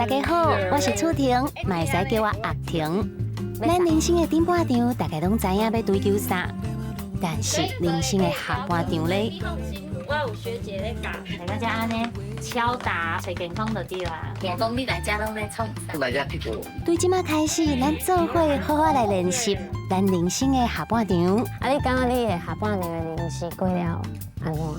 大家好，我是楚婷，嘛會使叫我阿婷。咱人生的頂半場，大家攏知影欲追求啥，但是人生的下半場咧，我有學姐咧教，大家按呢敲打水健康就對啦。聽講你來遮攏咧創啥？來遮佚佗。對這馬開始，咱做伙好好來練習咱人生的下半場。啊，你感覺你的下半場的人生過了按怎？有。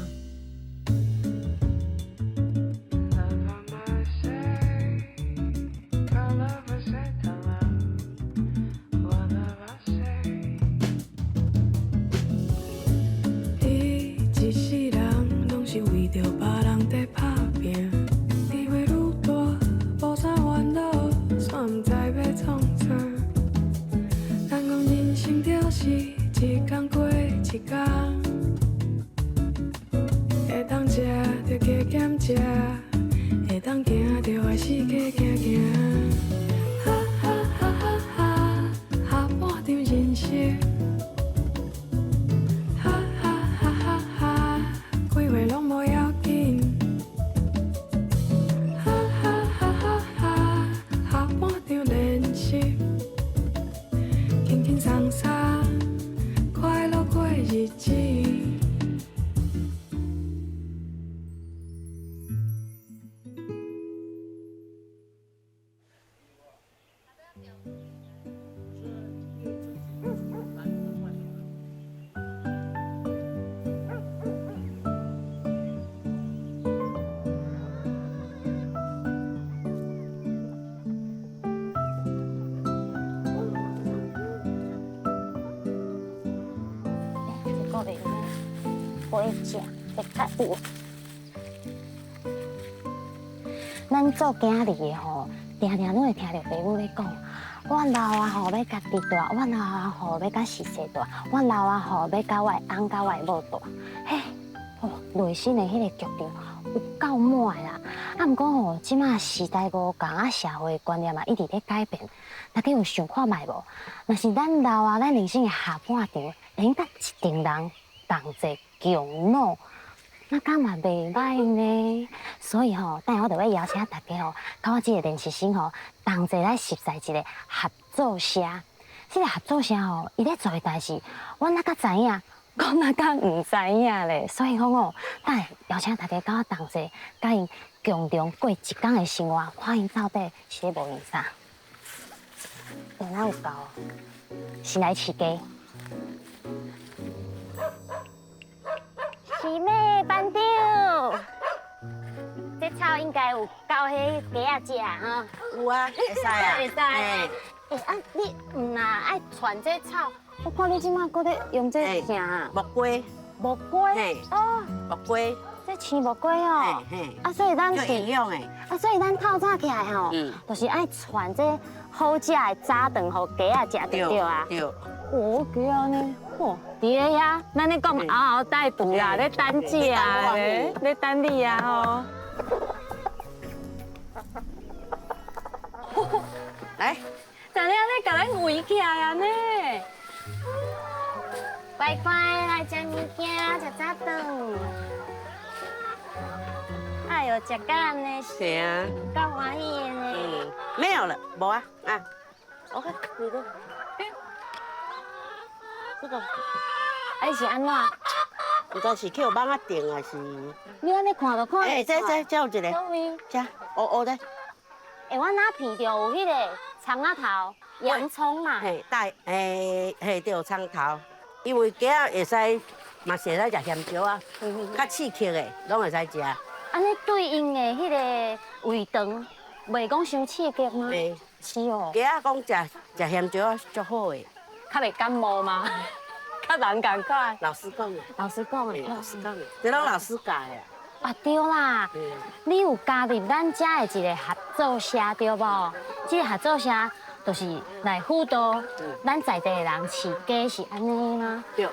咱做囝兒的吼，定定攏會聽著爸母咧講，我老啊吼欲家己蹛，我老啊吼欲佮媳婦蹛，我老啊吼欲佮我的翁佮我的某蹛。嘿，哦，內心的彼個劇場有夠滿的啦。啊，毋過吼，這馬時代無仝啊，社會觀念嘛一直咧改變。大家有想看覓無？若是咱老啊，咱人生的下半場，會用佮一陣人同齊共老。那敢嘛袂䆀呢？所以吼，等下我就欲邀請大家吼，佮我這个練習生吼，同齊來熟似一个合作社。這个合作社吼，伊咧做的代誌，我哪敢知影，我哪敢毋知影咧。所以講吼，等下邀請大家佮我同齊，佮𪜶共同過一工的生活，看𪜶到底是咧無用啥。欸，哪有夠？先來飼雞。是咩，班長？這草應該有夠彼雞仔食哈。有啊，會使啊。會使。欸，啊，你毋若愛傳這草，我看你這馬閣咧用這啥？木瓜。木瓜。哦。木瓜。這青木瓜哦。嘿。啊，所以咱是營養的。啊，所以咱透早起來吼，就是愛傳這好食的早頓予雞仔食，對啊。對。哦，雞仔呢？嚯，佇咧遐，咱咧講嗷嗷待哺啦，咧等食咧，咧等你啊吼。來，怎樣咧？共咱圍起來啊呢？乖乖來食物件，食早頓。哎喲，食甲按呢，是啊，夠歡喜的呢。嗯，沒有了，無啊，啊，OK，你的。這個，啊，是按怎？毋知是去予蠓仔叮還是？你按呢看就看。欸，這有一个。佗位？這烏烏的。欸，我哪闻著有彼個蔥仔頭、洋蔥嘛？嘿，帶，欸，嘿，對，蔥頭。因為雞仔會使，嘛是會使食鹹椒啊，較刺激的，攏會使食。按呢對𪜶的彼个胃腸，袂講傷刺激嗎？袂。是哦。雞仔講食食鹹椒仔足好的。較袂感冒嗎？較難仝款。老師講的。老師講的。老師講的，這攏老師教的。啊對啦，你有加入咱遮的一个合作社對無？這个合作社就是來輔導咱在地的人飼雞，是按呢嗎？對。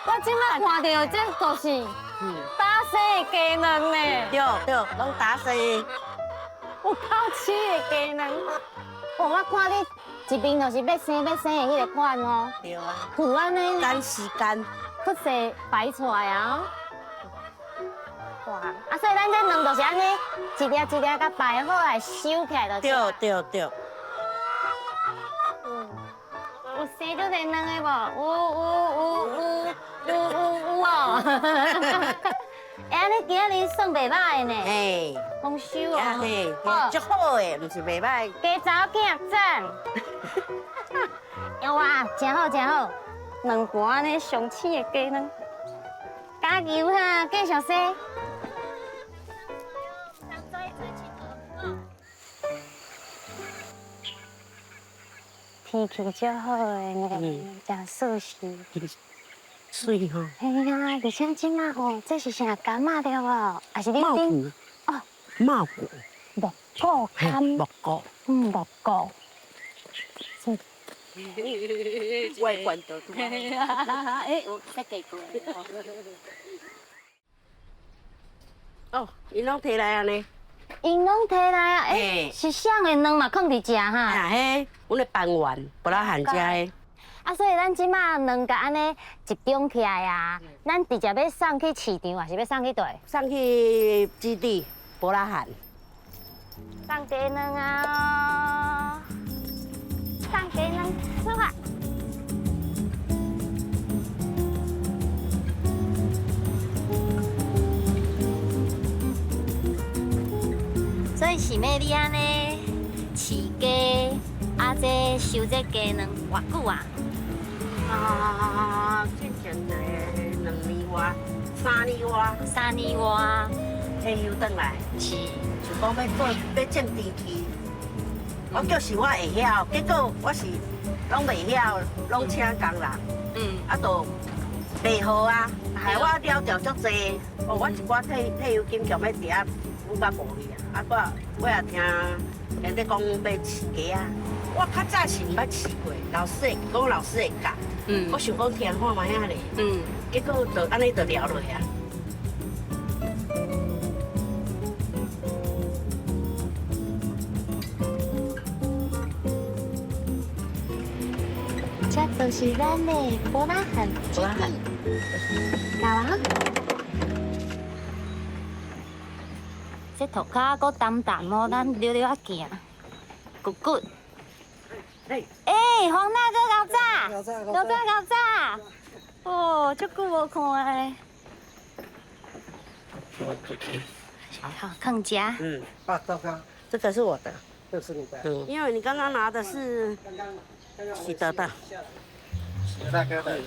我這擺看著這就是打生的雞卵呢。對對，攏打生的。有夠飼的雞卵。哦，我看你一面就是欲生欲生的彼个款哦。對啊。有按呢。趕時間。出世擺出來啊！哇！啊，所以咱這卵就是按呢，一粒一粒共擺好來收起來就。對對對。有生足濟卵的無？有有有有有有有哦！欸，按呢今仔日算袂䆀的呢。嘿。豐收哦。嘿，足好的，毋是袂䆀。雞查某囝讚。哇，真好真好，兩盤按呢上刺的雞卵，加油哈，繼續生。天氣足好的呢，真舒適。媠吼。嘿啊，而且這馬吼，這是啥柑仔對無？還是恁頂？哦，茂谷。木谷柑。木谷。嗯，木谷。外觀都拄。欸，有設計過。哦，𪜶攏提來按呢。𪜶攏提來啊！欸，是啥的卵嘛，囥佇遮哈？啊嘿，阮的班員伯拉罕遮的。啊，所以咱這馬卵共按呢集中起來啊，咱直接欲送去市場，還是欲送去佗？送去基地伯拉罕。送雞卵啊！送雞卵，出發！所以是欲你按呢飼雞，啊，這收這雞卵偌久啊？啊，之前一個2年外，3年外。3年外。退休轉來。是。想講欲做，欲種田契，我就是我會曉，結果我是攏袂曉，攏請工人。啊，就袂好啊，害我了掉足濟。哦，我一寡退休金強欲佇遐久甲無去啊。啊，我也聽人咧講欲飼雞啊。我較早是毋捌飼過，老師會講老師會教。我想講聽看覓仔咧。結果就按呢就聊落啊。這就是咱的伯拉罕基地，搞啊！這塗跤閣澹澹哦，咱溜溜仔行，骨骨。欸，黃大哥，𠢕早，𠢕早，𠢕早。哦，足久無看咧。好，囥遮。嗯。啊，糟糕。這個是我的。這是你的。嗯，因為你剛剛拿的是喜德的。喜大哥的。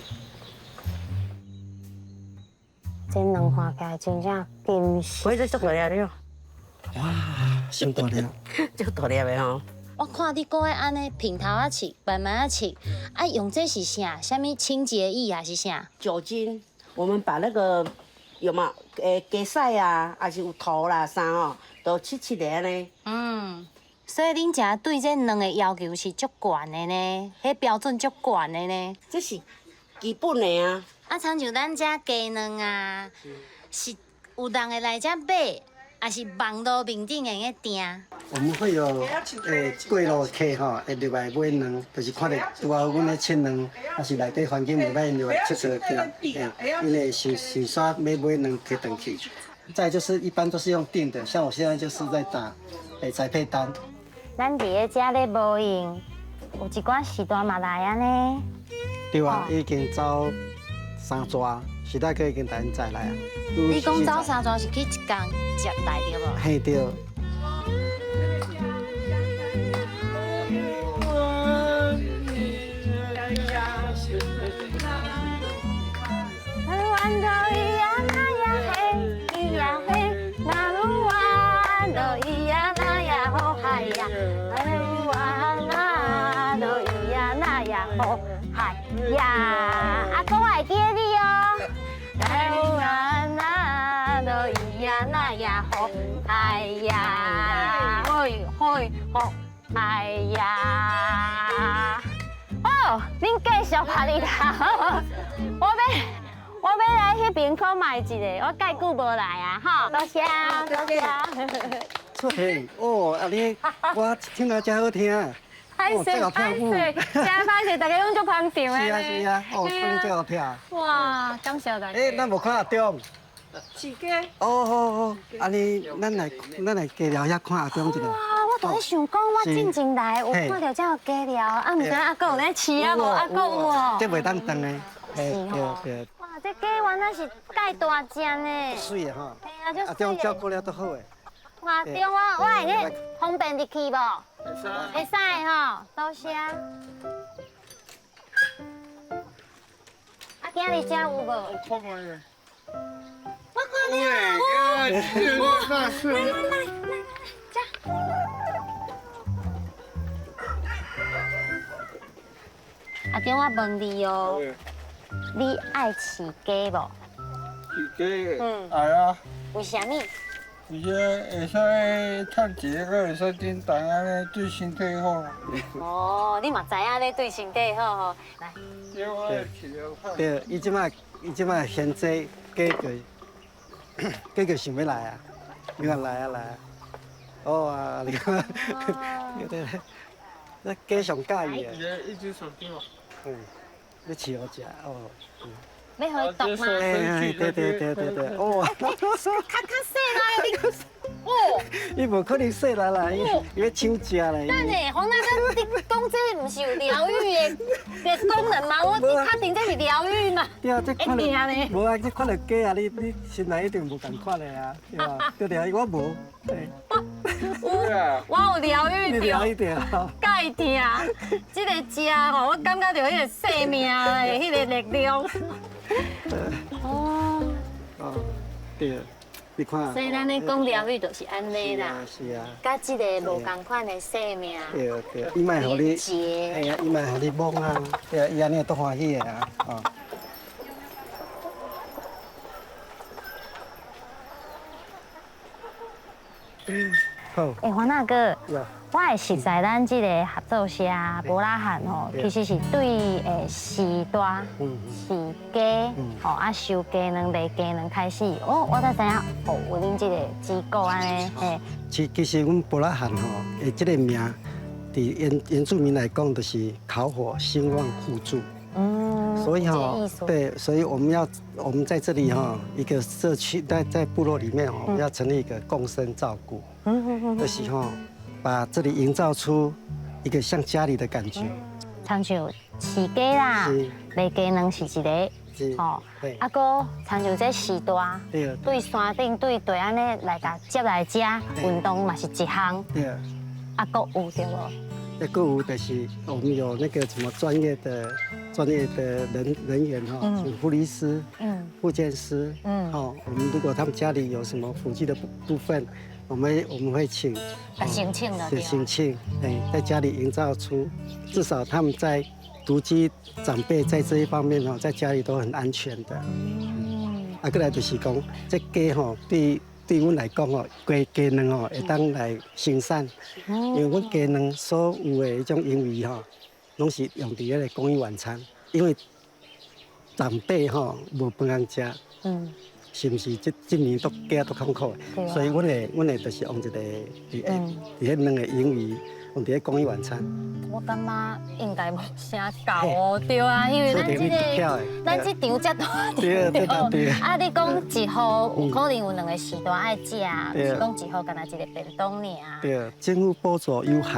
這卵看起來真正金色。我這足大粒了。哇，上大粒。足大粒的吼。我看你閣愛按呢平頭仔拭，慢慢仔拭，啊，用這是啥？啥物清潔液還是啥？酒精。我們把那個有無？雞屎啊，還是有塗啦啥吼，都拭拭咧按呢。嗯。所以恁遮對這卵的要求是足懸的呢，彼標準足懸的呢。這是基本的啊。啊，親像咱遮雞卵啊，是有人會來遮買，還是網路面頂會用訂？我們會有過路客吼，會入來買卵，就是看著拄好阮咧切卵，抑是內底環境袂䆀，入來𨑨迌起來，𪜶會想想煞欲買卵提轉去。再就是一般都是用訂的，像我現在就是在打宅配單。咱佇咧遮咧無閒，有一寡時段嘛來按呢。對啊，已經走三逝，時大哥已經帶𪜶載來啊。你講走三逝是去一工接來對無？嘿對。呀，阿公會記得你哦。來玩啊，都咿呀那呀吼，哎呀，嘿嘿吼，哎呀。哦，恁繼續拍你頭。我欲來彼邊看覓一下，我蓋久無來啊，吼，多謝，多謝。出現哦，啊你，我聽來真好聽。歹勢歹勢，真歹勢，大家攏足捧場的。是啊是啊，哦，講這好聽。哇，感謝大家。欸，咱無看阿中。飼雞。哦好好，按呢，咱來雞寮遐看阿中一下。哇，我拄咧想講，我進前來有看著這個雞寮，啊，毋知阿閣有咧飼啊無？阿閣有哦。這袂當斷的。是哦。對對。哇，這雞原來是蓋大隻呢。媠的吼。嘿啊，阿中照顧了都好的。哇，中我會用方便入去無？會使吼，多謝。啊，今日遮有無？我看覓。我看著哇！來來來來，遮。阿中，我問你哦，你愛飼雞無？飼雞，愛啊。為啥物？而且會使趁錢，閣會使叮當按呢，對身體好。哦，你嘛知影咧，對身體好吼。來。對，伊這擺伊這擺現在雞就雞就想欲來啊，你看來啊來啊，哦啊，你看，對對對，那雞上佮意的。一隻手機嘛。嗯，欲飼予食哦。欲予伊毒嗎？對對對對對，哦。較較細啦，你哦。伊無可能細啦啦，伊欲搶食咧。等下，黃大哥，你講這毋是有療癒的功能嗎？我確定這是療癒嘛。對啊，這看著無啊，這看著雞啊，你心內一定無仝款的啊，對吧？對對，我無。有，我有療癒著。療癒著。蓋疼，這個食吼，我感覺著彼個生命的彼個力量。哦。哦，對。你看，所以咱咧講療癒就是按呢啦，是啊，佮這個無仝款的生命，對對，伊嘛會予你，嘿啊，伊嘛會予你摸啊，對啊，伊按呢都歡喜的啊，哦。好。欸，黃大哥，我會熟似咱這個合作社伯拉罕吼，其實是對飼大飼雞吼啊收雞卵賣雞卵開始，我才知影哦，有恁這個機構按呢嘿。其實阮伯拉罕吼，的這個名，佇原住民來講，就是烤火興旺互助。嗯。所以吼，對，所以我們要我們在這裡哈，一個社區在部落裡面，我們要成立一個共生照顧。就是吼。把這裡營造出一個像家裡的感覺。親像飼雞啦，賣雞卵是一個，吼，啊，閣親像這飼大，對山頂對地按呢來共接來食，運動嘛是一項。對。啊，閣有對無？啊，閣有就是我們有那個什麼專業的人員哈，護理師、復健師，哦，我們如果他們家裡有什麼輔具的部分。我們會請，申請的，申請，哎，在家裡營造出，至少他們在獨居長輩在這一方面哦，在家裡都很安全的。嗯。啊，閣來就是講，這雞吼，對阮來講吼，雞卵吼會當來生產，因為阮雞卵所有的彼種盈餘吼，攏是用佇彼個公益晚餐，因為長輩吼無飯通食。嗯。是毋是這年都過足艱苦的？所以阮會就是用一個佇彼卵的盈餘，用佇咧公益晚餐。我感覺應該無啥夠哦，對啊，因為咱這個咱這場遮大，對對對。啊，你講一戶有可能有兩個時段愛食，毋是講一戶干焦一個便當爾。對，政府補助有限，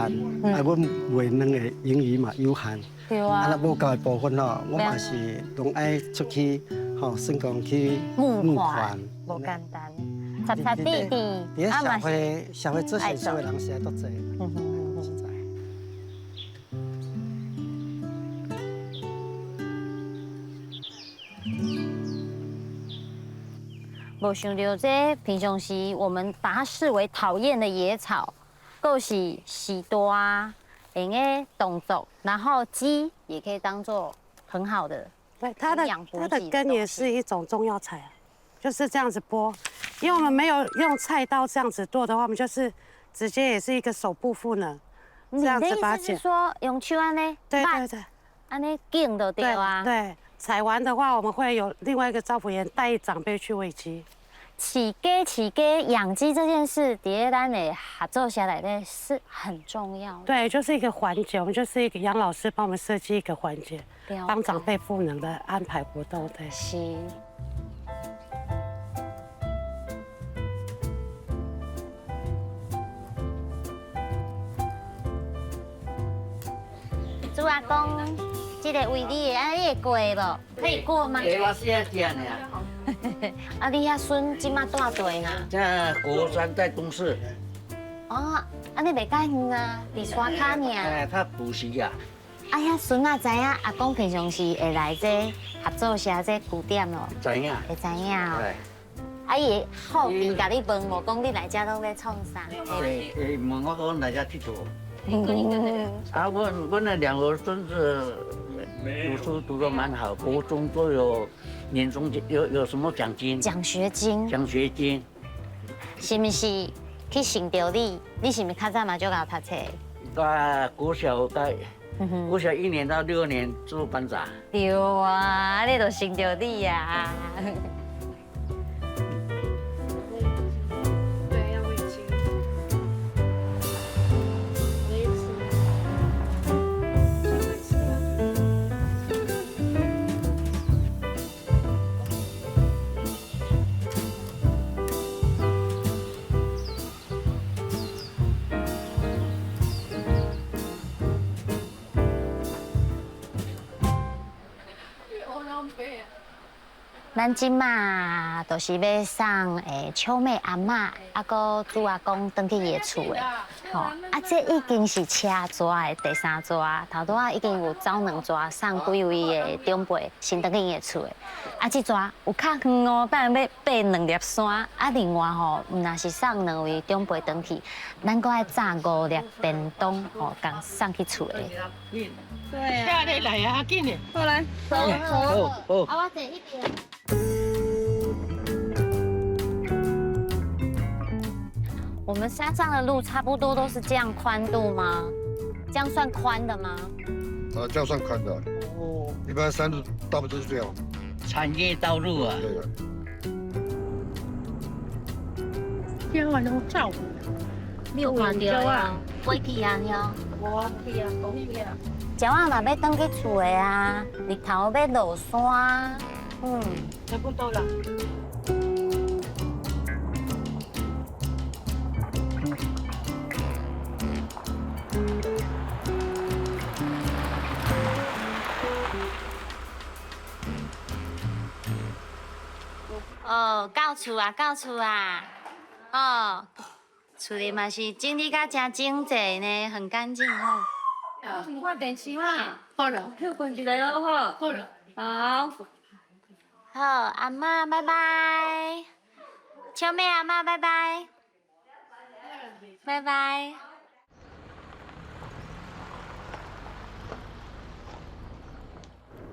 啊，阮賣卵的盈餘嘛有限。對啊。啊，若無夠的部分吼，我嘛是攏愛出去。吼，算講去募款，無簡單，擦擦滴滴，佇咧社會做善事的人實在足濟。實在。無想著這平常時我們把它視為討厭的野草，閣是飼大，用的動作，然後雞也可以當做很好的。對，它的根也是一種中藥材啊，就是這樣子剝，因為我們沒有用菜刀這樣子剁的話，我們就是直接也是一個手部賦能，這樣子把它剪。你的意思是說用手按呢？對對對，按呢剪就對啊。對，採完的話，我們會有另外一個照顧員帶長輩去餵雞。飼雞飼雞養雞這件事，佇咧咱的合作社內底是很重要的。對，就是一個環節，我們就是一個楊老師幫我們設計一個環節，幫長輩賦能的安排活動。對，是。朱阿公，這個位你的，啊，你會過無？可以過嗎？會，我是這樣的。啊，你遐孫這馬大歲啊？這國三在東勢。哦，啊，你袂介遠啊，佇山跤爾。哎，他補習啊。啊，遐孫仔知影阿公平常時會來這合作社這據點咯？知影。會知影哦。啊，伊會好奇共你問無？講你來這攏咧創啥？會會問我講來這𨑨迌。啊，我那兩個孫子讀書讀得蠻好，國中都有年終獎，有什麼獎金？獎學金。獎學金。是毋是去尋著你？你是毋是較早嘛足𠢕讀冊？啊，國小在，國小一年到六年做班長。對啊，你就尋著你啊。咱這馬就是欲送秋妹阿嬤，啊，閣朱阿公轉去伊的厝的，吼，啊，這已經是車逝的第三逝，頭拄仔已經有走兩逝，送幾位的長輩先轉去伊的厝的，啊，這逝有較遠哦，等下欲爬兩粒山，啊，另外吼，毋若是送兩位長輩轉去，咱閣愛炸五粒便當，吼，共送去厝的。對啊，車你來啊，緊的，好來，好，好，啊，我坐彼邊。我們山上的路差不多都是這樣寬度嗎？這樣算寬的嗎？啊，這樣算寬的。哦，一般山路大部分都是這樣。產業道路啊。對。這樣攏走。你有看到啊？過去啊，喲。無去啊，無去啊。鸟仔嘛欲轉去厝的啊，日頭欲落山，嗯，差不多啦。哦，到厝啊，到厝啊，哦，厝裡嘛是整理甲誠整齊呢，很乾淨吼。看電視嘛，好了，歇睏一下好，好了，好，好，阿嬤拜拜，秋妹阿嬤拜拜，拜拜。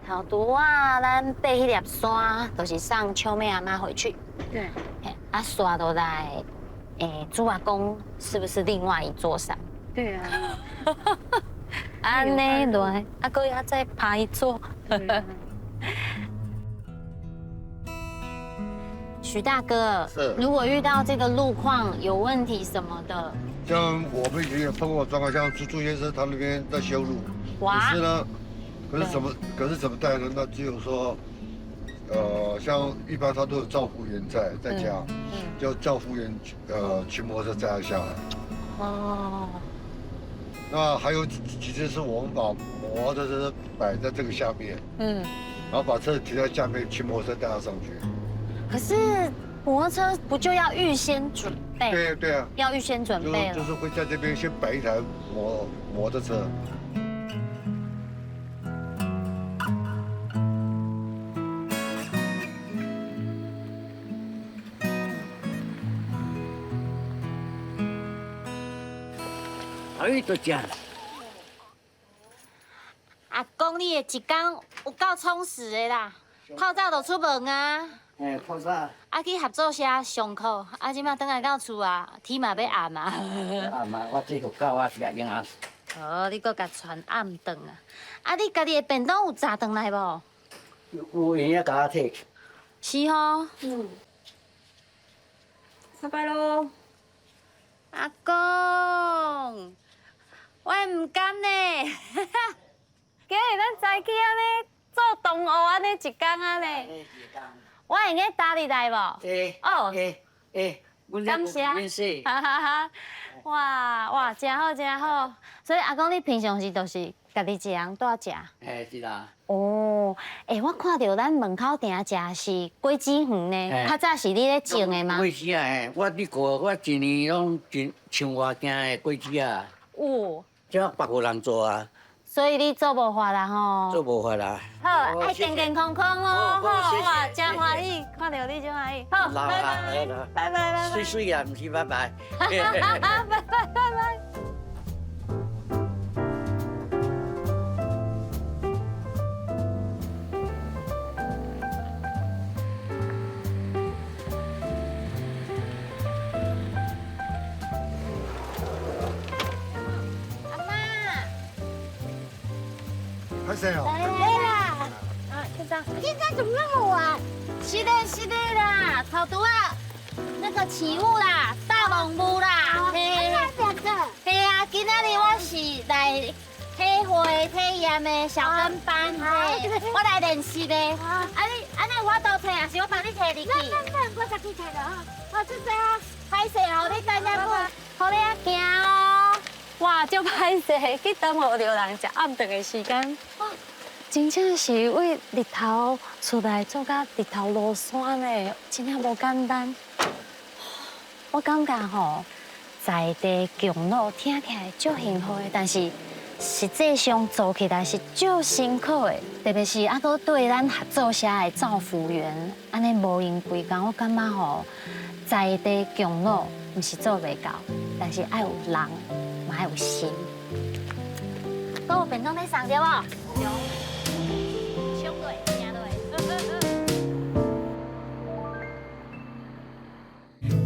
頭拄仔咱爬彼粒山，就是送秋妹阿嬤回去。對。啊，紲落來，朱阿公是不是另外一座山？對啊。按呢落來，啊，閣猶再爬一座。許大哥，是，如果遇到這個路況有問題什麼的，像我們以前有碰過狀況，像朱朱先生他那邊在修路，可是呢，可是怎麼帶呢？那只有說，像一般他都有照護員在家，就照護員騎摩托車載他下來。哦。那還有幾次是我們把摩托車擺在這個下面，嗯，然後把車子停在下面，騎摩托車帶他上去。可是摩托車不就要預先準備？對對啊，要預先準備。就是會在這邊先擺一台摩托車。哎，就這。阿公，你的一天有夠充實的啦，透早就出門啊。哎，透早。啊，去合作社上課，啊，這馬轉來到厝啊，天嘛欲暗啊。暗啊，我這個狗啊食用啊。哦，你閣共傳暗頓啊？啊，你家己的便當有炸轉來無？有閒仔共我提。是吼。嗯。拜拜囉。阿公，我毋甘呢。今日咱早起按呢做同學按呢一工按呢。我會用得搭你來無？會。哦。會會。感謝。哈哈哈！哇哇，真好真好。所以阿公，你平常時都是家己一个人蹛食？嘿，是啦。哦，欸，我看著咱門口定食是果子園呢，較早是你咧種的嗎？果子啊，嘿，我你過我一年攏一千外件的果子啊。有。這別個人做啊。所以你做無法啦吼。做無法啦。好，愛健健康康哦，好哇，真歡喜，看著你真歡喜。好，拜拜，拜拜拜拜。媠媠啊，毋是拜拜。拜拜拜拜。拍攝哦！來啦！啊，現在現在怎麼那麼晚？是的，是的啦，頭拄仔那個起霧啦，大濃霧啦，嘿，嘿啊，今仔日我是來體會體驗的小跟班，嘿，我來練習的。啊你，按呢我都提，還是我幫你提入去？免免，我家己提著好。好，謝謝啊。歹勢哦，你等下久，予你遐行哦。哇，足歹勢，去耽誤著人食暗頓的時間。真正是為日頭出來做到日頭落山呢，真正無簡單。我感覺吼，在地共樂聽起來足幸福的，但是實際上做起來是足辛苦的。特別是啊，閣對咱合作社的照服員，按呢無閒規工，我感覺吼，在地共樂毋是做袂到，但是愛有人，嘛愛有心。閣有便當欲送對無？搶落，贏落。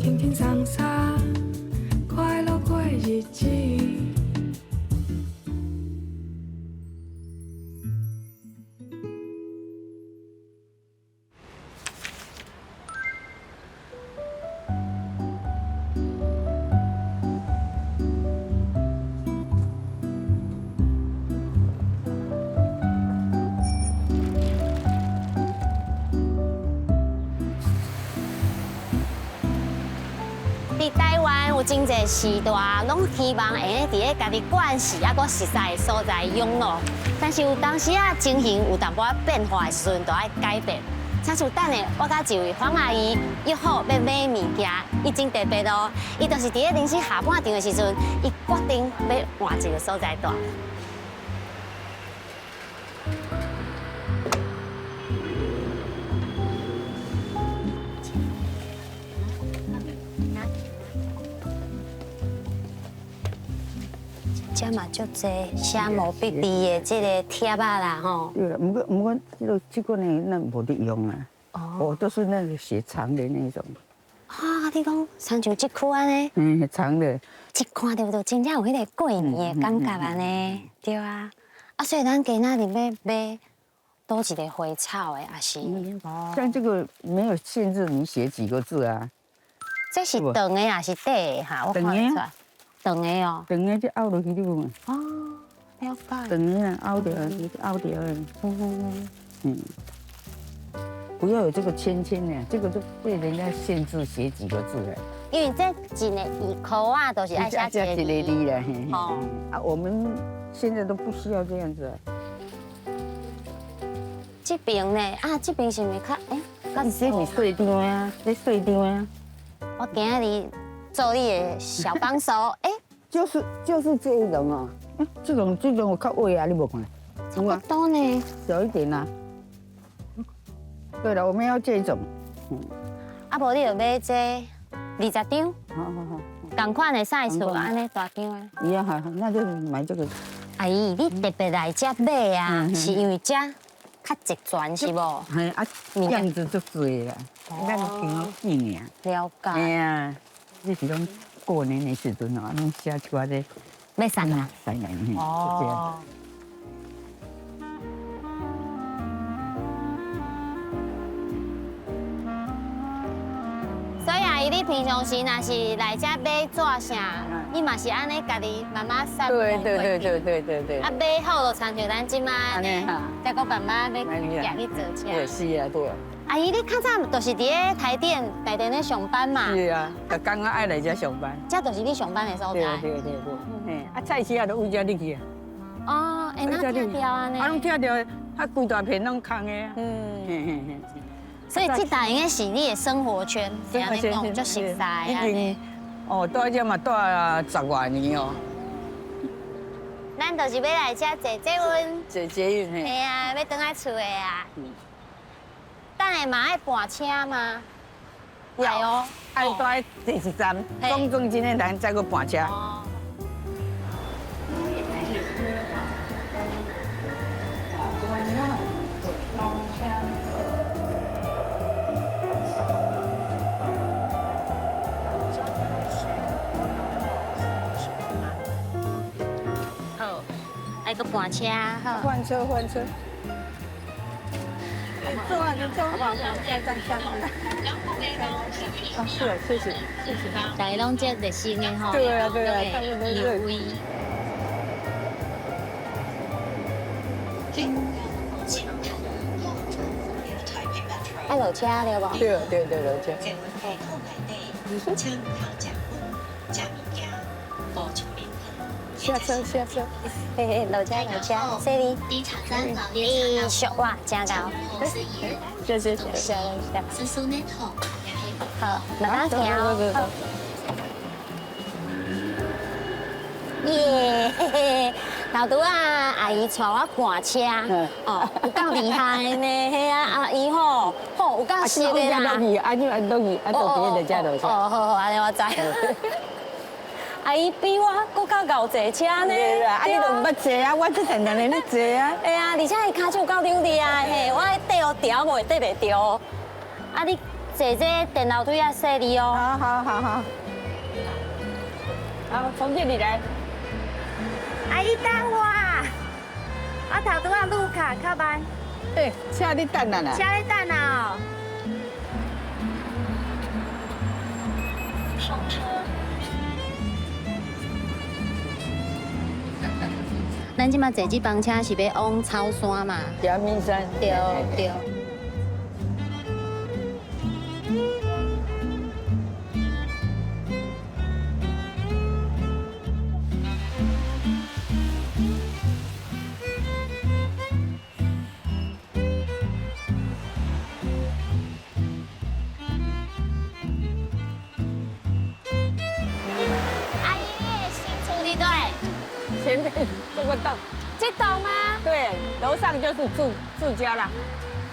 轻轻松松，快樂過日子。佇台灣有真濟時代，攏希望會用佇咧家己慣勢抑閣熟似的所在養老，但是有當時啊情形有淡薄仔變化的時陣，就愛改變。親像等下，我佮一位黃阿姨約好欲買物件，伊真特別哦。伊就是佇咧人生下半場的時陣，伊決定欲換一个所在蹛。這嘛足濟寫毛筆字的這个貼仔啦，吼。對啦，毋過這個呢，咱無咧用啊。哦。都是那個寫長的那種。啊，你講親像這區按呢？嗯，長的。一看著就真正有彼个過年的感覺按呢，對啊。啊，所以咱今仔日欲買佗一个花草的，抑是？像這個沒有限制你寫幾個字啊。這是長的抑是短的哈？我看袂出來。長的哦，長的就凹落去就有。哦，了解。長的啊，凹掉，凹掉。嗯。不要有這個圈圈的，這個就被人家限制寫幾個字了。因為這一个字箍仔，都是愛寫一個字啦。哦。啊，我們現在都不需要這樣子。這邊呢？啊，這邊是毋是較欸？這是細張啊，這細張啊。我今仔日做你的小幫手，欸，就是這一種哦，這種我較矮啊，你無看？差不多呢，小一點啊。對了，我們要這種。啊，無你就買這20張。好好好。仝款的 size，按呢大張的。一樣好，那就買這個。阿姨，你特別來這買啊，是因為這較齊全是無？嘿啊，樣子足濟啦，咱挺好紀念。了解。嘿啊，這是講過年的時陣哦，攏寫一寡這。欲送人？送人，哦。所以阿阿姨，你平常時若是來遮買紙啥，你嘛是按呢家己慢慢殺。對對對對對對對。啊，買好就親像咱這馬按呢，再閣慢慢欲行去坐車。對，是啊，對。阿姨，你較早就是佇咧台電、台電咧上班嘛？是啊，逐工愛來遮上班。這就是你上班的所在。對對對對。嘿，啊，菜市仔就為遮入去啊。哦，會哪拆掉按呢？啊，攏拆掉，啊，規大片攏空的啊。嗯。嘿嘿嘿。所以這搭應該是你的生活圈，這樣講足熟悉啊。已經，哦，蹛遮嘛蹛十外年哦。咱就是欲來遮坐捷運。坐捷運嘿。嘿啊，欲轉來厝的啊。等下嘛愛盤車嗎？要哦，愛蹛第一站，講講真的，咱再閣盤車。好，愛閣盤車，好。換車，換車。坐啊，就坐。啊，是啊，謝謝，謝謝。大家攏這熱心的吼。對啊，對啊，他們都熱。愛落車對無？對對對，落車。下車下車。嘿嘿，落車落車，這裡。你熟我真𠢕。謝謝謝謝。好，慢慢行哦。耶，嘿嘿，頭拄仔阿姨帶我盤車，哦，有夠厲害呢，嘿啊，阿姨吼，吼有夠熟的啦。啊，你按落去，啊，到底在遮落車。哦，好好，按呢我知。阿姨比我閣較𠢕坐車呢。對啦，啊你都毋捌坐啊，我這定定咧坐啊。會啊，而且伊跤手夠溜利啊，嘿，我綴予調袂綴袂著。啊，你坐這電樓梯仔細膩哦。好好好好。好，從這裡來。阿姨等我，我頭拄仔路卡較慢。欸，車咧等啊啦。車咧等啊。上車。咱這馬坐這班車是欲往草山嘛？陽明山。對對。阿姨，你的新厝佇佗？前面這個棟。這棟嗎？對，樓上就是住家啦。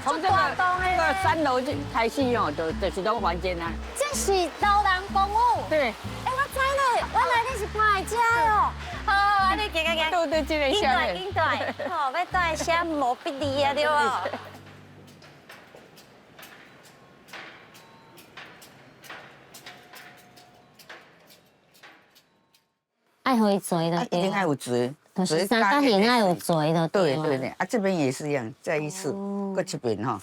從這個3樓就開始哦，就是攏房間啦。這是老人公寓。對。欸，我知了，原來你是搬來這哦。好，按呢行行行。對對，這個緊蹛緊蹛，吼，欲蹛寫毛筆字啊，對無？愛予伊坐就對。一定愛有坐。就是三角形愛有坐就對。對對對，啊這邊也是一樣，再一次，閣這邊吼。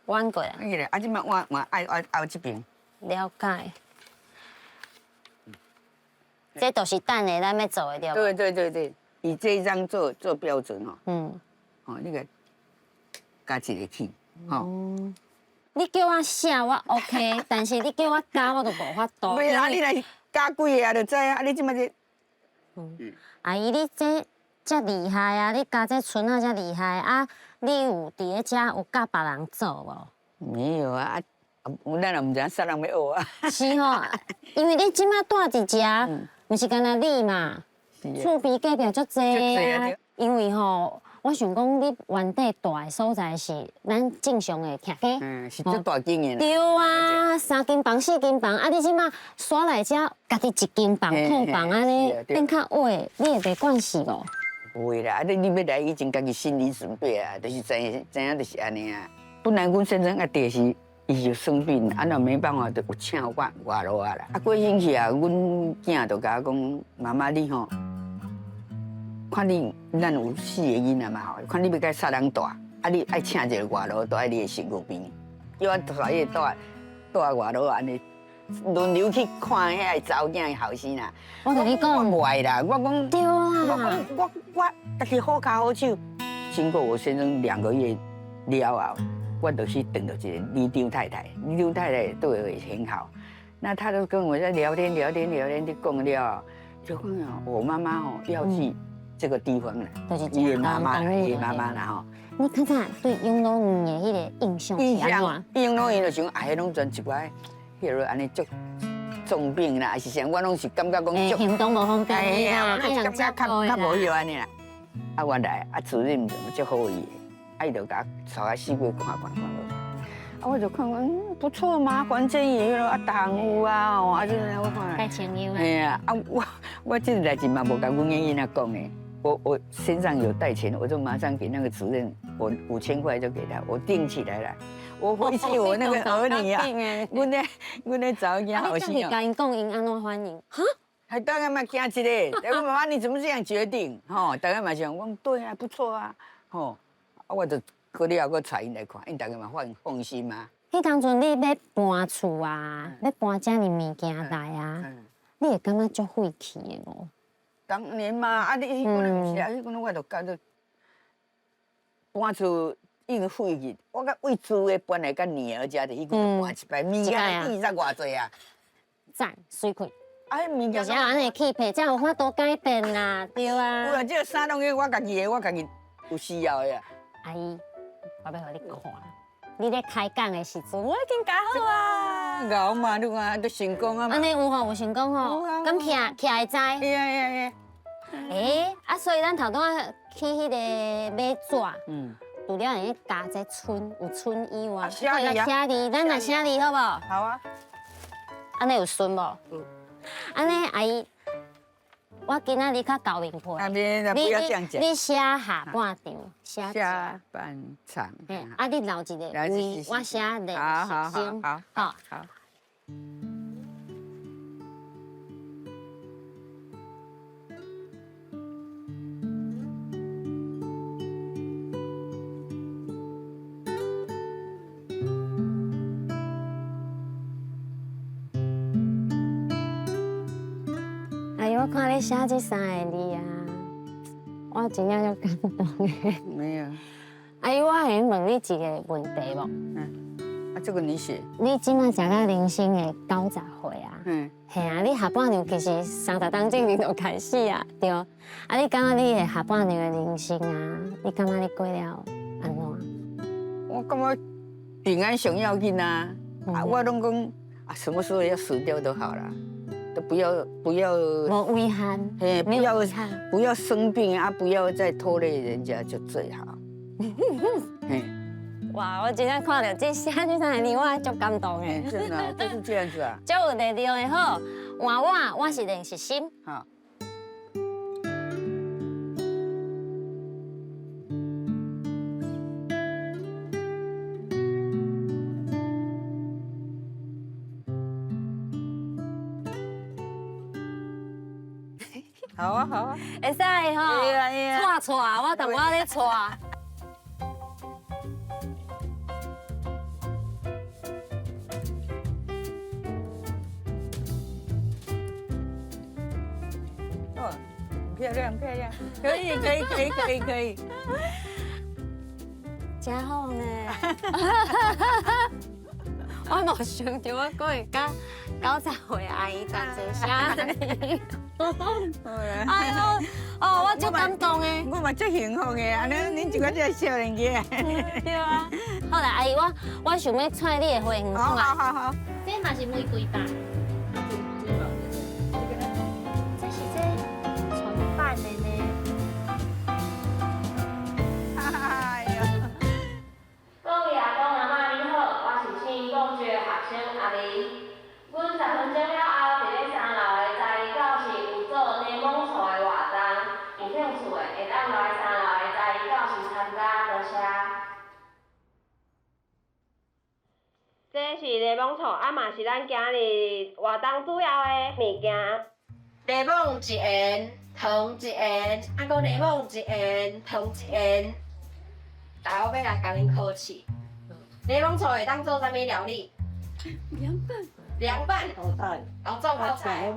彎過來。啊，這擺彎彎愛愛後這邊。了解。這都是等下咱欲做的對無？對對對對，以這一張做標準吼。嗯。哦，你個加一個去，吼。你叫我寫我 OK，但是你叫我加我就無法度。袂啦，你來加幾個啊，就知啊。啊，你這擺這。阿姨，你這遮厲害啊！你教這孫仔遮厲害啊！你有佇咧遮有教別人做無？沒有啊，啊，咱也毋知影啥人欲學啊。是吼，因為你這擺蹛佇遮，毋是干焦你嘛，厝邊隔壁足濟啊。因為吼，我想講你原底蹛的所在是咱正常的徛家，是足大間的。對啊，3間房、4間房，啊，你這擺煞來遮家己1間房、套房按呢變較矮，你會袂慣勢無？袂啦，啊你欲來以前，家己心理準備啊，就是知影就是按呢啊。本來阮先生啊，就是伊就生病，啊若沒辦法，就有請外勞啊啦。啊過星期啊，阮囝就共我講，媽媽你吼，看你咱有4個囡仔嘛吼，看你欲共啥人蹛，啊你愛請一個外勞蹛佇你的身軀邊，叫我帶伊蹛外勞按呢。轮流去看遐个查某囝的后生啦。我共你讲，我無愛啦，我講對啦，我講我家己好跤好手。經過我先生2個月了後，我就去等到一個里長太太，里長太太對我也很好。那他就跟我在聊天聊天聊天，就講了，就講啊，我媽媽哦要去這個地方啦，爺媽媽啦，爺媽媽啦吼。你較早對養老院的彼個印象是按怎？養老院就想啊，彼攏全一寡，彼個按呢足重病啦，還是啥，我攏是感覺講行動無方便啦，我攏感覺較較無彼按呢啦。啊，我來啊，主任就足好伊的，啊，伊就共我帶我四處看看看。啊，我就看看，不錯嘛，環境也啊，逐項有啊，吼，啊，這我看。帶朋友。嘿啊，啊，我這個代誌嘛，無共阮囡仔講的。我身上有帶錢，我就馬上給那個主任，我5000塊就給他，我訂起來了。我回去我那個兒女啊，阮咧阮咧查某囝後生啊。你共𪜶講，𪜶按怎反應？哈？還當然嘛驚一个，我媽媽你怎麼這樣決定？吼，大家嘛想講對啊，不錯啊，吼，啊我就過了後閣帶𪜶來看，𪜶大家嘛放放心嘛。彼當陣你欲搬厝啊，欲搬遮爾物件來啊，你會感覺足晦氣的無？當年嘛，啊你彼陣毋是啊，彼陣我就感覺搬厝已經廢去，我佮為厝的搬來佮女兒家，就彼陣搬一擺，物件二十偌濟啊。讚，媠氣。啊，彼物件就是按呢氣魄，才有法度改變啦，對啊。有啊，這個衫攏我家己的，我家己有需要的。阿姨，我欲予你看，你咧開講的時陣，我已經夾好啊。𠢕嘛，你看都成功啊嘛。按呢有吼，有成功吼。敢徛徛會知？會啊會啊會。欸，啊，所以咱頭拄仔去彼個買紙，除了會加這春，有春以外，寫字，寫字，咱來寫字好無？好啊。按呢有順無？有。按呢，阿姨，我今仔日較厚面皮。你你寫下半場，寫下半場。啊，你留一個位，我寫練習生。好好好。我看你寫這三个字啊，我真正足感動的。沒有。阿姨，我會問你一個問題無？嗯。啊，這個你寫。你這馬食到人生的90歲啊？嗯。嘿啊，你下半場其實30冬前就開始啊，對。啊，你感覺你的下半場的人生啊，你感覺你過了按怎？我感覺平安上要緊啊！啊，我攏講啊，什麼時候要死掉都好啦。都不要不要，無遺憾，嘿，不要不要生病啊，不要再拖累人家就最好。哇，我今天看到這寫這三個字，我足感動的。真的，就是這樣子啊。足有力量的好，換我，我是練習生。好。好啊好啊，會使吼，帶帶，我淡薄仔咧帶。哦，漂亮漂亮，可以可以可以可以可以，真好呢。我無想到我閣會佮90歲阿姨同齊寫字。哎呦，哦，我足感動的，我嘛足幸福的，按呢恁一個這少年家。對啊。好啦，阿姨，我想欲揣你的花園好好好好。這嘛是玫瑰吧？這是這重版的呢。哎呦。各位阿公阿嬤你好，我是新公學學生阿玲。阮10分鐘了後，佇咧三樓的才藝教室有做檸檬醋的活動，有興趣的會當來三樓的才藝教室參加，多謝。這是檸檬醋，啊嘛是咱今日活動主要的物件。檸檬一緣，糖一緣，啊閣檸檬一緣，糖一緣。大我欲來共恁考試。檸檬醋會當做啥物料理？涼拌。涼拌。哦，綜合菜。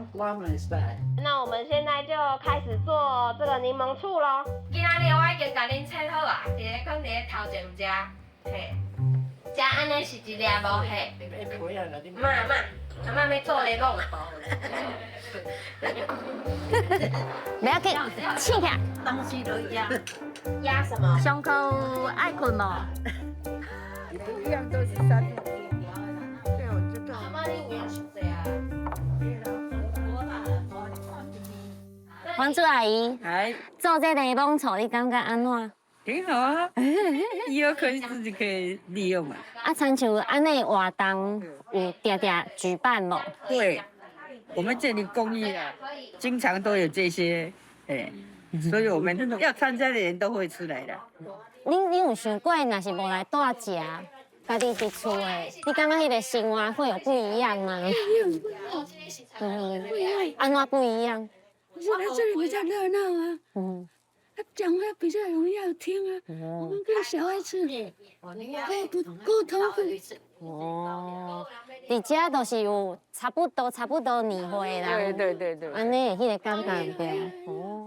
那我們現在就開始做這個檸檬醋咯。今仔日我已經共恁切好啊，佇咧囥佇咧頭前遮，嘿。遮按呢是一粒無嘿。媽媽，阿媽欲做檸檬。不要緊，試下。東西都壓。壓什麼？上課有愛睏無？一樣都是三。阿媽，你有影傷濟啊？黃珠阿姨，做這檸檬醋，你感覺按怎？挺好啊，以後可以自己可以利用啊。啊，親像按呢活動有定定舉辦無？對，我們這裡公益啊，經常都有這些，哎，所以我們要參加的人都會出來的。你有想過，若是無來蹛食，家己佇厝的，你感覺彼個生活會有不一樣嗎？不一樣。按怎不一樣？我是來這裡比較熱鬧啊。嗯。他講話比較容易好聽啊，我們跟小孩子溝溝通會。哦，佇遮都是有差不多差不多年歲啦。對對對對。按呢，彼個感覺對。哦。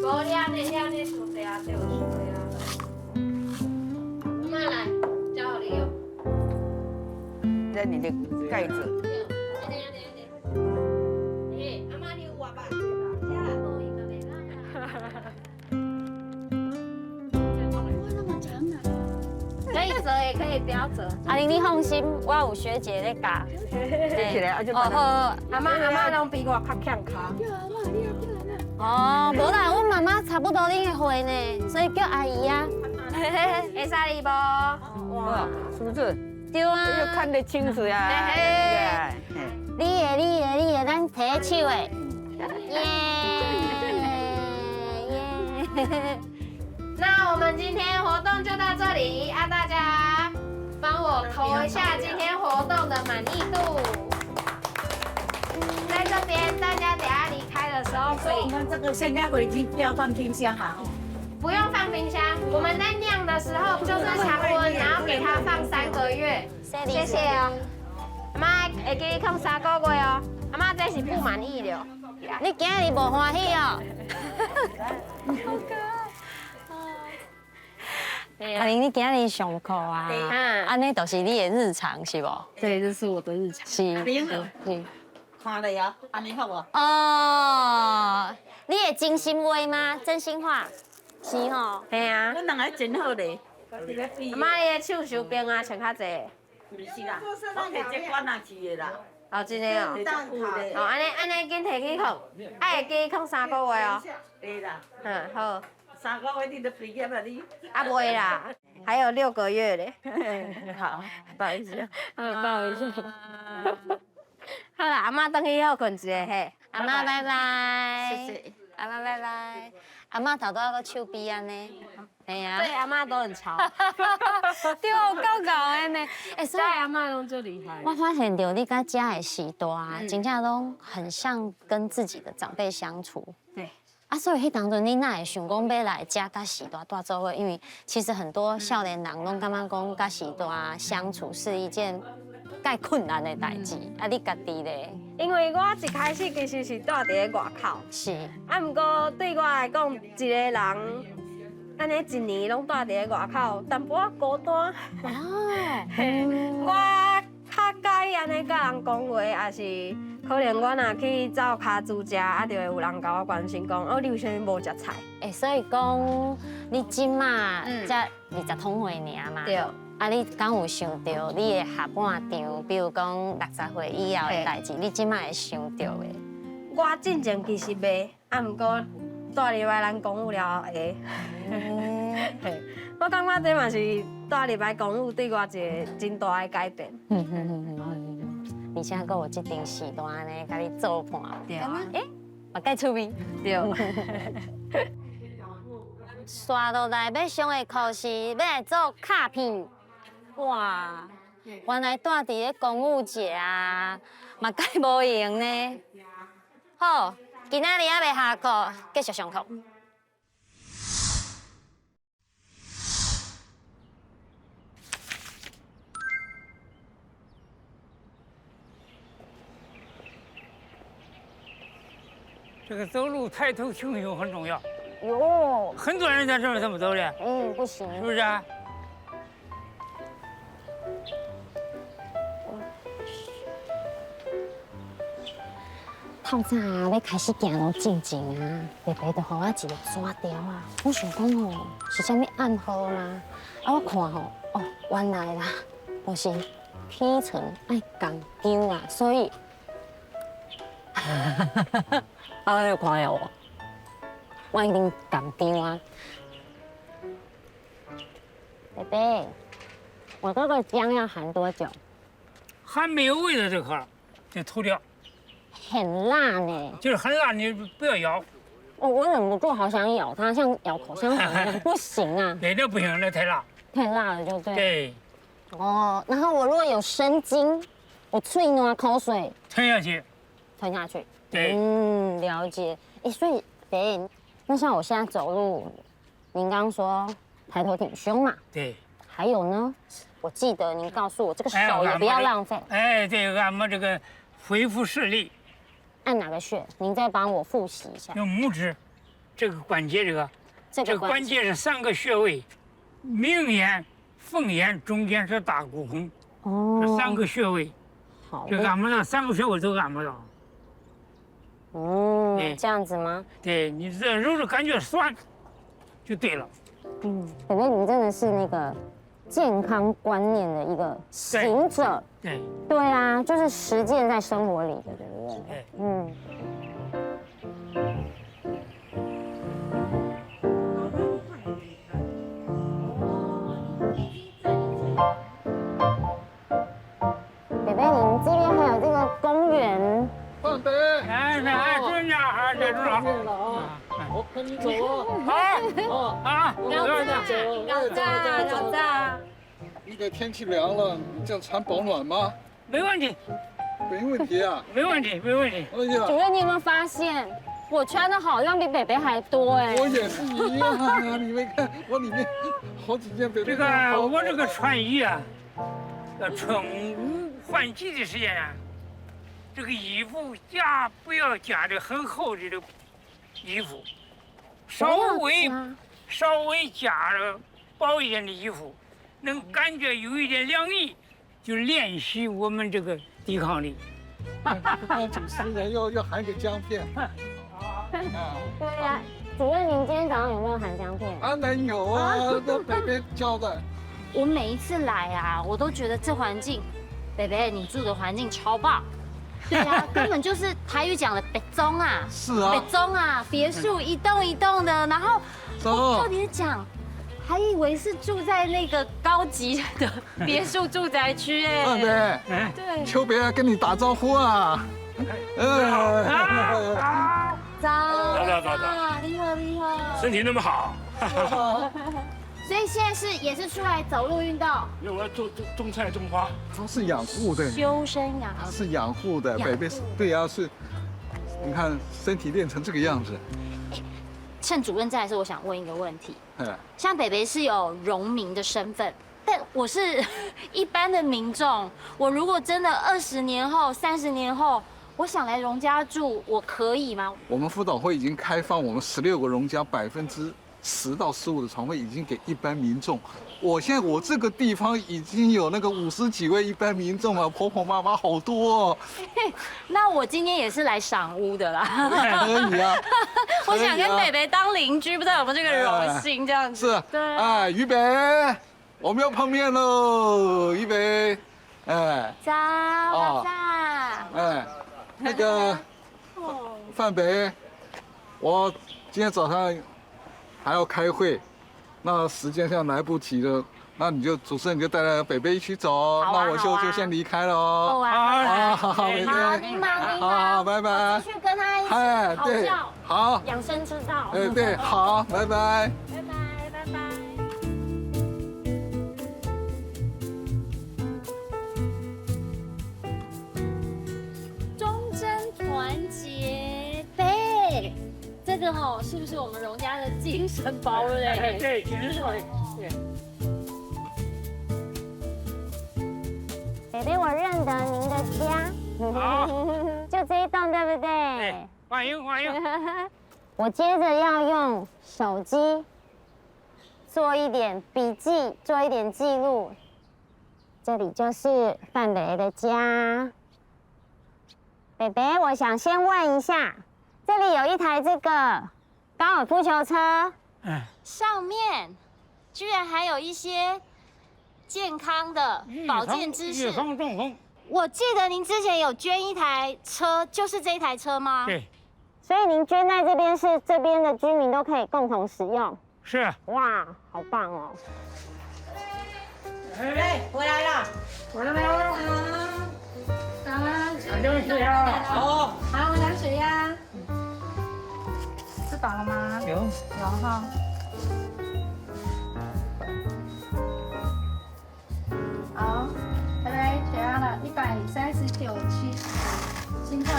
無你按呢，你按呢傷濟啊，對，傷濟啊。媽來，交予你用。這你的蓋子。阿媽，你有活吧？可以折也可以不要折。阿玲，你放心，我有學姐咧教。折起來啊就。哦好，阿媽阿媽攏比我較強跤。哦，無啦，阮媽媽差不多恁的歲呢，所以叫阿姨啊。會使哩無？哇，是不是？對啊。要看得清楚呀。你的你的你的，咱提手的。耶耶。那我們今天活動就到這裡啊！大家幫我投一下今天活動的滿意度。在這邊，大家等下離開的時候可以。我們這個現在回去不要放冰箱哈。不用放冰箱，我們在釀的時候就是常溫，然後給它放3個月。謝謝哦。阿媽會記得放3個月哦。阿媽這是不滿意了。你今日無歡喜哦？好可愛。阿玲，你今日上課啊？按呢就是你的日常是無？對，這是我的日常。是。是。看了呀，按呢好無？哦，你會真心話嗎？真心話，是吼。嘿啊。阮人還真好咧。阿媽，你的手傷冰啊，穿較濟。毋是啦，我摕這罐仔飼的啦。哦，真的哦。哦，按呢按呢，緊提去囥，愛會記囥3個月哦。對啦。嗯，好。 3個月你都畢業了你？啊，袂啦，還有6個月咧。好，抱一下。嗯，抱一下。好啦，阿媽轉去歇睏一下嘿。阿媽拜拜。謝謝。阿媽拜拜。阿媽頭拄仔閣手臂按呢。嘿啊。對，阿媽都很潮。對，夠𠢕的呢。欸，所以阿媽攏足厲害。我發現著你佮遮的序大，真正攏很像跟自己的長輩相處。對。啊，所以彼當陣你哪會想講欲來遮佮序大蹛做伙？因為其實很多少年人攏感覺講佮序大相處是一件蓋困難的代誌。啊，你家己咧？因為我一開始其實是蹛佇咧外口。是。啊，毋過對我來講，一個人按呢一年攏蹛佇咧外口，淡薄仔孤單。哦。我較佮意按呢佮人講話，也是。可能我若去走跤煮食，啊，就會有人共我關心講，哦，你為啥物無食菜？欸，所以講你這馬才20通歲爾嘛？對。啊，你敢有想著你的下半場，比如講60歲以後的代誌，你這馬會想著的？我進前其實袂，啊，毋過蹛入來咱公寓了後會。嘿，我感覺這嘛是蹛入來公寓對我一個真大的改變。而且閣有這陣序大呢，共你做伴，對啊，欸，嘛蓋趣味，對。紲落來欲上的課是欲來做卡片，哇，原來蹛佇咧公寓食啊，嘛蓋無閒呢。好，今仔日猶未下課，繼續上課。这个走路抬头挺胸很重要。哟，很多人在这么这么走的。嗯，不行，是不是啊？透早欲开始行路进前啊，伯伯就予我一个纸条啊。我想讲吼，是啥物暗号吗？啊，我看吼，哦，原来啦，就是起床爱共张啊，所以，啊，你有看到无？我已经共张啊。伯伯，我这个姜要含多久？还没有味道就可了，就吐掉。很辣呢，就是很辣，你不要咬。我忍不住好想咬它，像咬口香糖一样，不行啊。对，那不行，那太辣。太辣了就对。对。哦，然后我如果有生津，我喙暖口水吞下去。吞下去。对。嗯，了解。哎，所以，对，那像我现在走路，您刚刚说抬头挺胸嘛？对。还有呢，我记得您告诉我，这个手也不要浪费。哎，对，按摩这个恢复视力。按哪个穴？您再帮我复习一下。用拇指，这个关节，这个关节是三个穴位，明眼、凤眼，中间是大骨孔。哦，这三个穴位。好。这按摩到三个穴位都按摩到。嗯，这样子吗？对，你这揉着感觉酸，就对了。嗯，北北，你真的是那个健康观念的一个行者。对。对啊，就是实践在生活里的，对不对？对。嗯。北北，你们这边还有这个公园。范北，哎，哎，尊长，哎，这尊长。我跟你走哦。好，啊，老张，老张，老张。那个天气凉了，你这样穿保暖吗？没问题，没问题啊，没问题，没问题。主任，你有没有发现我穿的好像比北北还多哎？我也是一样啊，你没看我里面好几件北北。这个我这个穿衣啊，要春捂换季的时间啊，这个衣服加不要加的很厚的这个衣服，稍微加了薄一点的衣服。能感觉有一点凉意，就练习我们这个抵抗力。主持人要含个姜片。对呀，主任，您今天早上有没有含姜片？当然有啊，都北北教的。我每一次来啊，我都觉得这环境，北北你住的环境超棒。对啊，根本就是台语讲的别庄啊。是啊。别庄啊，别墅一栋一栋的，然后我特别讲。还以为是住在那个高级的别墅住宅区哎。对，对，秋别跟你打招呼啊。早，早早早，你好你好。身体那么好。所以现在是也是出来走路运动。因为我要种种菜种花。他是养护的。修身养。他是养护的，北北对呀是，你看身体练成这个样子。趁主任在的时候，我想问一个问题。像北北是有荣民的身份，但我是一般的民众。我如果真的20年后、30年后，我想来荣家住，我可以吗？我们辅导会已经开放，我们16个荣家10%到15%的床位已经给一般民众。我现在我这个地方已经有那个50几位一般民众啊，婆婆妈妈好多哦。那我今天也是来赏屋的啦。可以啊。我想跟北北当邻居，不知道有没有这个荣幸这样子。是。对。哎，于北，我们要碰面喽，于北。哎。早，早。哎，那个范北，我今天早上还要开会。那时间上来不及了，那你就主持人你就带着北北一起走，那我就先离开了哦。好，好，好，北北，好，拜拜。继续跟他一起讨教，好，养生之道。哎，对，好，拜拜。拜拜，拜拜。忠贞团结，对。这个吼是不是我们荣家的精神堡垒？对，精神堡垒。对。北北，我认得您的家，就这一栋，对不对？对。歡迎歡迎。我接着要用手機做一點筆記，做一點記錄。這裡就是范伯的家。伯伯，我想先問一下，這裡有一台這個高爾夫球車，上面居然還有一些健康的保健知識。預防中風。我記得您之前有捐一台車，就是這一台車嗎？對。所以您捐在這邊，是這邊的居民都可以共同使用。是。哇，好棒哦！哎，回來了，回來了。早安。量血壓。好。好，量血壓。吃飽了嗎？有。有哈。好，來血壓了，139/70，心跳90。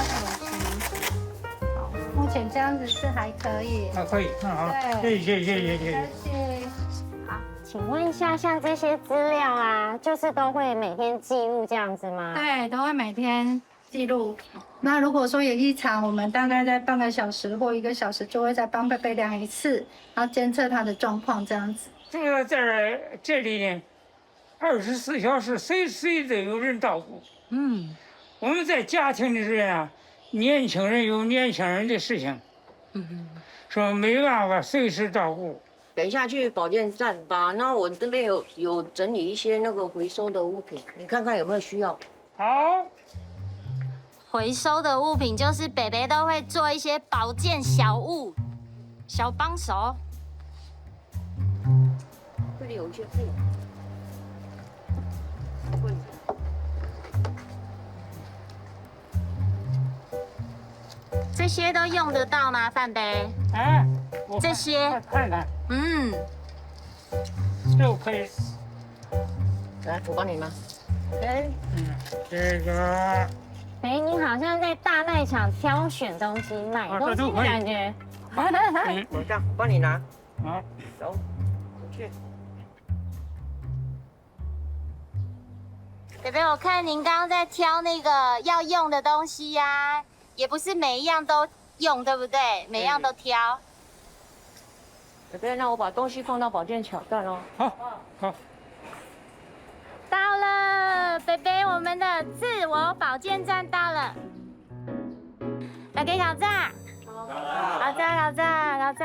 好，目前這樣子是還可以。還可以，那好。對，謝謝謝謝謝謝。謝謝。請問一下，像這些資料啊，就是都會每天記錄這樣子嗎？對，都會每天記錄。那如果說有異常，我們大概在半個小時或1個小時就會再幫貝貝量一次，然後監測他的狀況這樣子。這個在這裡呢，24小時隨時都有人照顧。嗯，我們在家庭的人啊，年輕人有年輕人的事情，說沒辦法隨時照顧。等一下去保健站吧，那我這邊有整理一些那個回收的物品，你看看有沒有需要。好，回收的物品就是伯伯都會做一些保健小物、小幫手。這裡有一些布。這些都用得到嗎，范伯？哎，這些看看。嗯，這可以。來，我幫你拿。哎，這個。哎，你好像在大賣場挑選東西、買東西的感覺。我這樣，我幫你拿。好，走，去。伯伯，我看您剛剛在挑那個要用的東西呀，也不是每一樣都用，對不對？每樣都挑。伯伯，那我把東西放到保健小站哦。好，好。到了，伯伯，我們的自我保健站到了。大家老早，老早，老早，老早。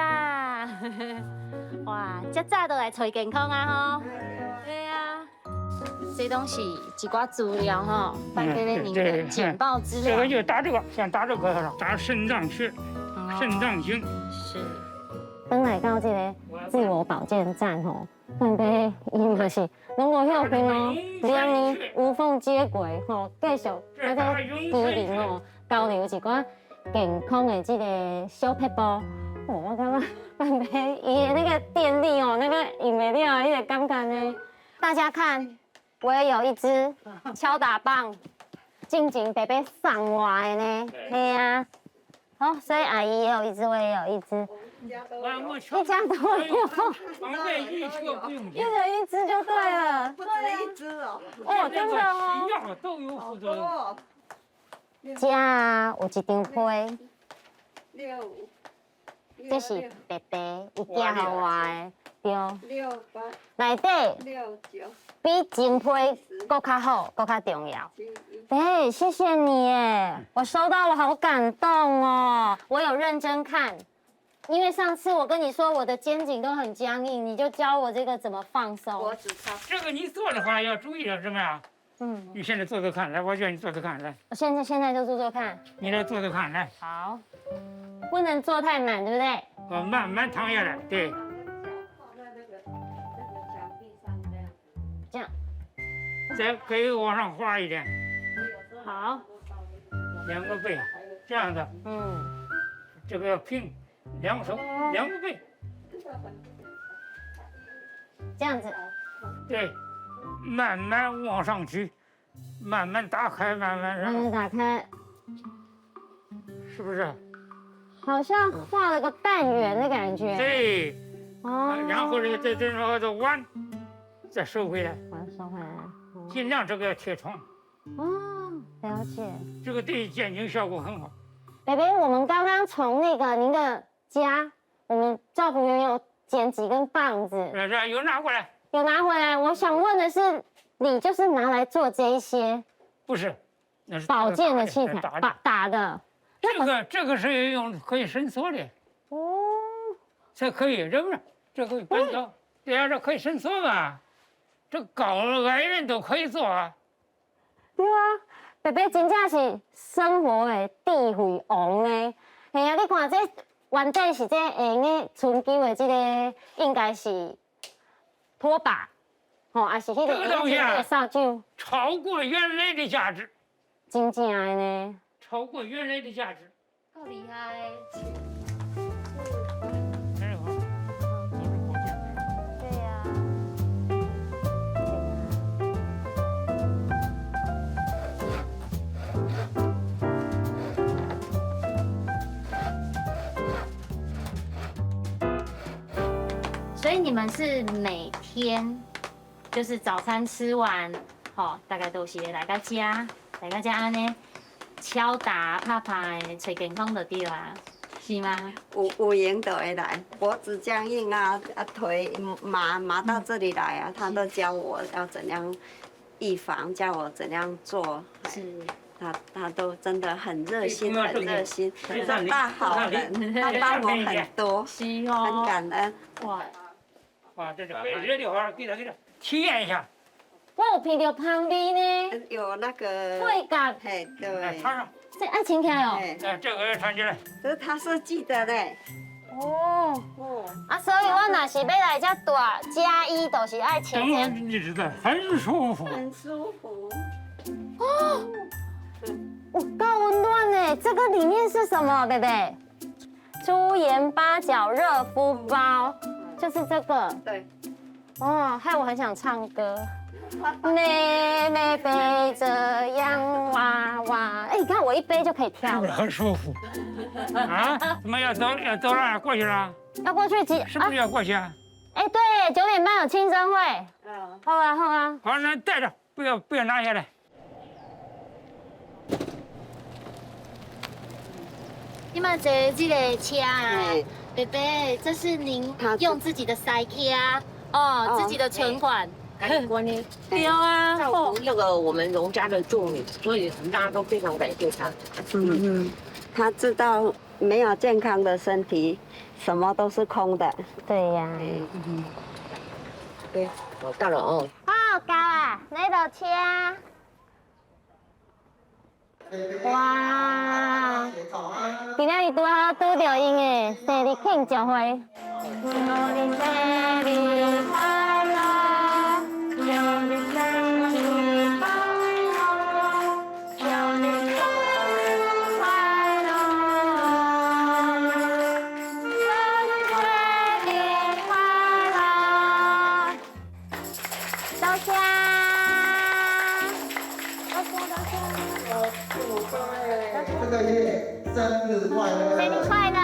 哇，這早都來揣健康啊吼。對啊。這東西一寡資料吼，發給您的簡報資料。這個就打這個，先打這個，打腎臟穴，腎臟經。是。轉來到這個自我保健站吼，范伯伊嘛是攏無歇睏哦，2年無縫接軌吼，繼續那個居民哦交流一寡健康的這個小撇步。哦，我感覺范伯伊的那個電力哦，那個用袂了，彼個感覺呢。大家看，我也有一支敲打棒，進前伯伯送我的呢，嘿啊。好，所以阿姨也有一支，我也有一支。一家都有，一人一支就對了，不止一支哦。哦，真的哦。都有副作用。這有一張批，這是伯伯伊寄予我的，對。6、8。內底6、9。比真批閣較好，閣較重要。哎，謝謝你耶，我收到了，好感動哦。我有認真看。因為上次我跟你說我的肩頸都很僵硬，你就教我這個怎麼放鬆。這個你做的話要注意了，什麼呀？嗯，你現在做做看，來，我叫你做做看，來。我現在就做做看。你來做做看，來。好，不能做太滿，對不對？我慢慢躺下來，對。這樣。再可以往上滑一點。好。兩個背，這樣子。嗯。這個要平。兩手，兩個背，這樣子，對，慢慢往上去，慢慢打開，慢慢慢慢打開，是不是？好像畫了個半圓的感覺。對，哦，然後呢，再這彎，再收回來。彎收回來，盡量這個貼床。哦，了解。這個對肩頸效果很好。伯伯，我們剛剛從那個您的家，我們照服員有撿幾根棒子，有拿過來，有拿回來。我想問的是，你就是拿來做這一些？不是，那是保健的器材，打的。這個是用可以伸縮的。哦，才可以，是不是？這個扳倒，對啊，這可以伸縮嘛？這高矮人都可以做啊。對啊，伯伯真正是生活的智慧王呢。嘿啊，你看這原底是這用的春秋的這個，應該是拖把，吼，還是彼個東西啊？掃帚，超過原來的價值。真正的呢？超過原來的價值。夠厲害。所以你們是每天就是早餐吃完，吼，大概都是來到這，來到這按呢敲打拍拍，揣健康就對啦，是嗎？有閒就會來，脖子僵硬啊，啊腿麻麻到這裡來啊，他都教我要怎樣預防，教我怎樣做。是。他都真的很熱心，很熱心，大好人，他幫我很多，很感恩。哇！哇，這是熱的話，給他體驗一下。我有聞到香味呢。有那個味覺。嘿，對。穿上。這愛穿起來哦。哎，這個穿起來。這是他設計的嘞。哦。啊，所以我若是欲來這住加一，就是愛穿這。你知道，很舒服。很舒服。哦。有夠溫暖呢，這個裡面是什麼，伯伯？豬鹽八角熱敷包，就是這個。對。哦，害我很想唱歌。妹妹背着洋娃娃，哎，你看我一背就可以跳。是不是很舒服？啊？怎麼要走要走了？過去了？要過去幾？是不是要過去啊？哎，對，9點半有慶生會。嗯。好啊，好啊。好，那帶著，不要拿下來。你們坐這個車啊，伯伯，這是您用自己的塞車哦，自己的存款。對啊，照顧那個我們榮家的助理，所以大家都非常感謝他。嗯，他知道沒有健康的身體，什麼都是空的。對呀。對，我到了哦。好，到啊，來落車。哇！今仔日拄好拄著𪜶的生日慶祝會。祝你生日快樂，祝你生日快樂，祝你生日快樂，生日快樂。多謝，多謝多謝。這個月生日快樂！生日快樂！